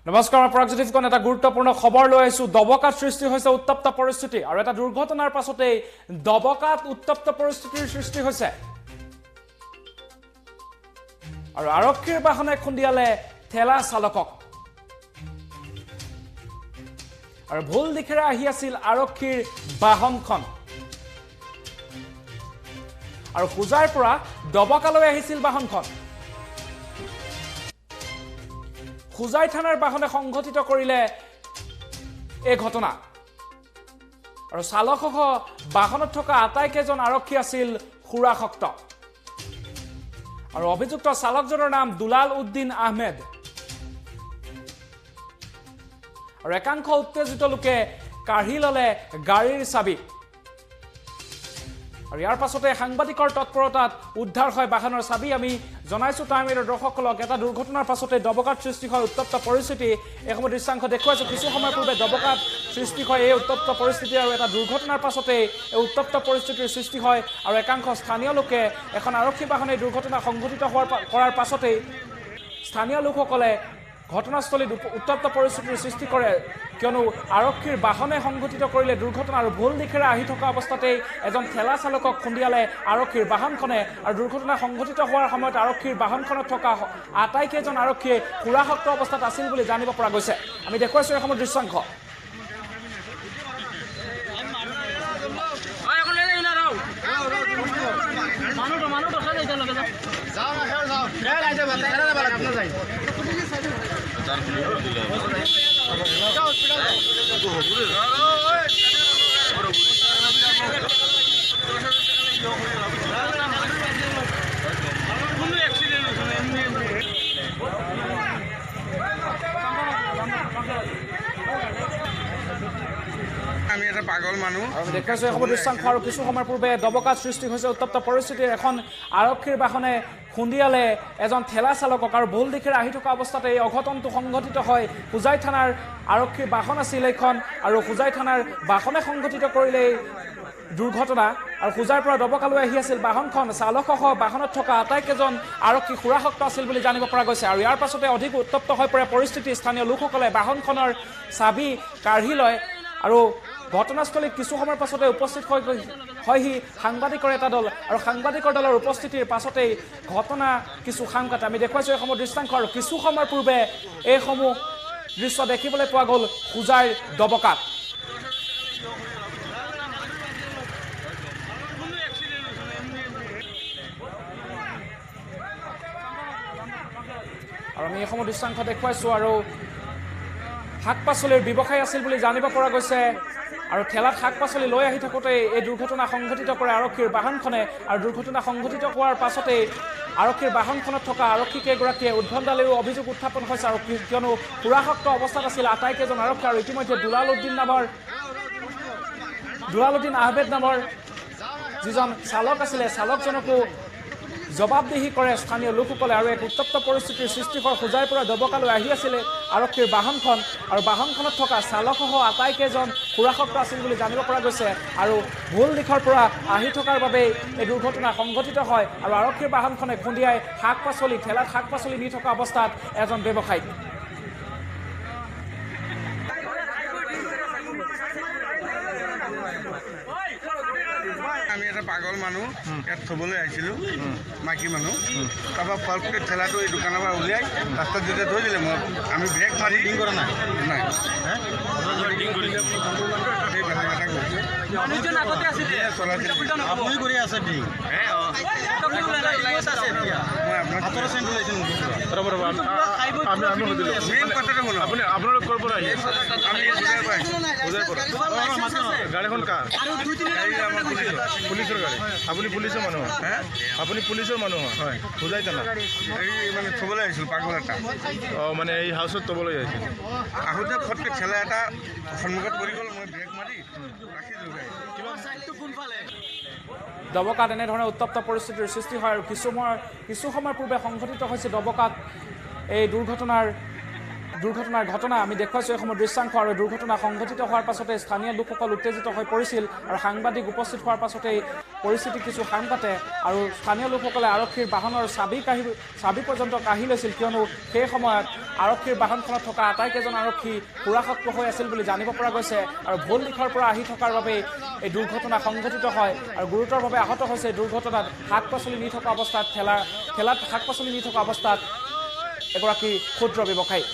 নমস্কাৰ পৰাগজ্যোতিষখন এটা গুৰুত্বপূৰ্ণ খবৰ লৈ আহিছো। দবকাত সৃষ্টি হৈছে উত্তপ্ত পৰিস্থিতি আৰু এটা দুৰ্ঘটনাৰ পাছতেই দবকাত উত্তপ্ত পৰিস্থিতিৰ সৃষ্টি হৈছে আৰু আৰক্ষীৰ বাহনে খুন্দিয়ালে ঠেলা চালকক আৰু ভুল দিশেৰে আহি আছিল আৰক্ষীৰ বাহনখন আৰু হোজাইৰ পৰা দবকালৈ আহিছিল বাহনখন। হোজাই থানাৰ বাহনে সংঘটিত কৰিলে এই ঘটনা আৰু চালকসহ বাহনত থকা আটাইকেইজন আৰক্ষী আছিল সুৰাসক্ত আৰু অভিযুক্ত চালকজনৰ নাম দুলাল উদ্দিন আহমেদ আৰু একাংশ উত্তেজিত লোকে কাঢ়ি ল'লে গাড়ীৰ চাবি আৰু ইয়াৰ পাছতে সাংবাদিকৰ তৎপৰতাত উদ্ধাৰ হয় বাহনৰ চাবি। আমি জনাইছো টাইম এইটৰ দৰ্শকসকলক এটা দুৰ্ঘটনাৰ পাছতে দবকাত সৃষ্টি হয় উত্তপ্ত পৰিস্থিতি। এইসমূহ দৃশ্যাংশ দেখুৱাইছো। কিছু সময় পূৰ্বে দবকাত সৃষ্টি হয় এই উত্তপ্ত পৰিস্থিতি আৰু এটা দুৰ্ঘটনাৰ পাছতেই এই উত্তপ্ত পৰিস্থিতিৰ সৃষ্টি হয় আৰু একাংশ স্থানীয় লোকে এখন আৰক্ষী বাহনে দুৰ্ঘটনা সংঘটিত কৰাৰ পাছতেই স্থানীয় লোকসকলে ঘটনাস্থলীত উত্তপ্ত পৰিস্থিতিৰ সৃষ্টি কৰে, কিয়নো আৰক্ষীৰ বাহনে সংঘটিত কৰিলে দুৰ্ঘটনা আৰু ভুল দিশেৰে আহি থকা অৱস্থাতেই এজন ঠেলা চালকক খুন্দিয়ালে আৰক্ষীৰ বাহনখনে আৰু দুৰ্ঘটনা সংঘটিত হোৱাৰ সময়ত আৰক্ষীৰ বাহনখনত থকা আটাইকেইজন আৰক্ষীয়ে সুৰাসক্ত অৱস্থাত আছিল বুলি জানিব পৰা গৈছে। আমি দেখুৱাইছোঁ এইসমূহ দৃশ্যাংশ। আমি এটা পাগল মানুহ দেখাইছো এইসমূহ দৃশ্যাংশ। আৰু কিছু সময়ৰ পূৰ্বে দবকাত সৃষ্টি হৈছে উত্তপ্ত পৰিস্থিতিৰ। এখন আৰক্ষীৰ বাহনে খুন্দিয়ালে এজন ঠেলা চালকক আৰু ভুল দিশেৰে আহি থকা অৱস্থাতে এই অঘটনটো সংঘটিত হয়। হোজাই থানাৰ আৰক্ষীৰ বাহন আছিল এইখন আৰু হোজাই থানাৰ বাহনে সংঘটিত কৰিলে এই দুৰ্ঘটনা আৰু হোজাইৰ পৰা দবকালৈ আহি আছিল বাহনখন। চালকসহ বাহনত থকা আটাইকেইজন আৰক্ষী সুৰাসক্ত আছিল বুলি জানিব পৰা গৈছে আৰু ইয়াৰ পাছতে অধিক উত্তপ্ত হৈ পৰে পৰিস্থিতি। স্থানীয় লোকসকলে বাহনখনৰ চাবি কাঢ়ি লয় আৰু ঘটনাস্থলীত কিছু সময়ৰ পাছতে উপস্থিত হয়হি সাংবাদিকৰ এটা দল আৰু সাংবাদিকৰ দলৰ উপস্থিতিৰ পাছতেই ঘটনা কিছু সাং কাটে। আমি দেখুৱাইছোঁ এইসমূহ দৃশ্যাংশ আৰু কিছু সময়ৰ পূৰ্বে এইসমূহ দৃশ্য দেখিবলৈ পোৱা গ'ল হোজাইৰ দবকাত। আৰু আমি এইসমূহ দৃশ্যাংশ দেখুৱাইছোঁ আৰু শাক পাচলিৰ ব্যৱসায়ী আছিল বুলি জানিব পৰা গৈছে আৰু ঠেলাত শাক পাচলি লৈ আহি থাকোঁতে এই দুৰ্ঘটনা সংঘটিত কৰে আৰক্ষীৰ বাহনখনে আৰু দুৰ্ঘটনা সংঘটিত হোৱাৰ পাছতেই আৰক্ষীৰ বাহনখনত থকা আৰক্ষী কেইগৰাকীয়ে উদ্ভণ্ডালিৰো অভিযোগ উত্থাপন হৈছে আৰু কিয়নো সুৰাসক্ত অৱস্থাত আছিল আটাইকেইজন আৰক্ষী আৰু ইতিমধ্যে দুলাল উদ্দিন আহমেদ নামৰ যিজন চালক আছিলে চালকজনকো জবাবদিহি কৰে স্থানীয় লোকসকলে আৰু এক উত্তপ্ত পৰিস্থিতিৰ সৃষ্টি হয়। হোজাইৰ পৰা দবকালৈ আহি আছিলে আৰক্ষীৰ বাহনখন আৰু বাহনখনত থকা চালকসহ আটাইকেইজন সুৰাসক্ত আছিল বুলি জানিব পৰা গৈছে আৰু ভুল দিশৰ পৰা আহি থকাৰ বাবেই এই দুৰ্ঘটনা সংঘটিত হয় আৰু আৰক্ষীৰ বাহনখনে খুন্দিয়াই শাক পাচলি ঠেলাত শাক পাচলি নি থকা অৱস্থাত এজন ব্যৱসায়ীক। আমি এটা পাগল মানুহ ইয়াত থ'বলৈ আহিছিলোঁ, মাইকী মানুহ। তাৰপৰা ফলকৈ ঠেলাটো এই দোকানৰ পৰা উলিয়াই ৰাস্তাত যেতিয়া থৈ দিলে, মই আমি ব্ৰেক মাৰি ডিং কৰা নাই নাই সেই বেলেগ এটা কৰিছোঁ। পুলিচৰ গাড়ী। আপুনি পুলিচৰ মানুহ? আপুনি পুলিচৰ মানুহ হয়? হোজাই থানা এই মানে থ'বলৈ আহিছিলোঁ পাগল এটা। অঁ, মানে এই হাউচত থ'বলৈ আহিছিল। আহোঁতে ফটকৈ ঠেলা এটা সন্মুখত পৰি গ'ল, মই ব্ৰেক মাৰি ৰাখি দিলোঁ। দবকাত এনেধৰণে উত্তপ্ত পৰিস্থিতিৰ সৃষ্টি হয় আৰু কিছু সময় পূৰ্বে সংঘটিত হৈছে দবকাত এই দুৰ্ঘটনাৰ ঘটনা। আমি দেখুৱাইছোঁ এইসমূহ দৃশ্যাংশ আৰু দুৰ্ঘটনা সংঘটিত হোৱাৰ পাছতে স্থানীয় লোকসকল উত্তেজিত হৈ পৰিছিল আৰু সাংবাদিক উপস্থিত হোৱাৰ পাছতেই পৰিস্থিতি কিছু সাম কাটে আৰু স্থানীয় লোকসকলে আৰক্ষীৰ বাহনৰ চাবি পৰ্যন্ত কাঢ়ি লৈছিল, কিয়নো সেই সময়ত আৰক্ষীৰ বাহনখনত থকা আটাইকেইজন আৰক্ষী সুৰাসক্ত হৈ আছিল বুলি জানিব পৰা গৈছে আৰু ভুল দিশৰ পৰা আহি থকাৰ বাবেই এই দুৰ্ঘটনা সংঘটিত হয় আৰু গুৰুতৰভাৱে আহত হৈছে। এই দুৰ্ঘটনাত শাক পাচলি নি থকা অৱস্থাত ঠেলাত শাক পাচলি নি থকা অৱস্থাত এগৰাকী ক্ষুদ্ৰ ব্যৱসায়ী।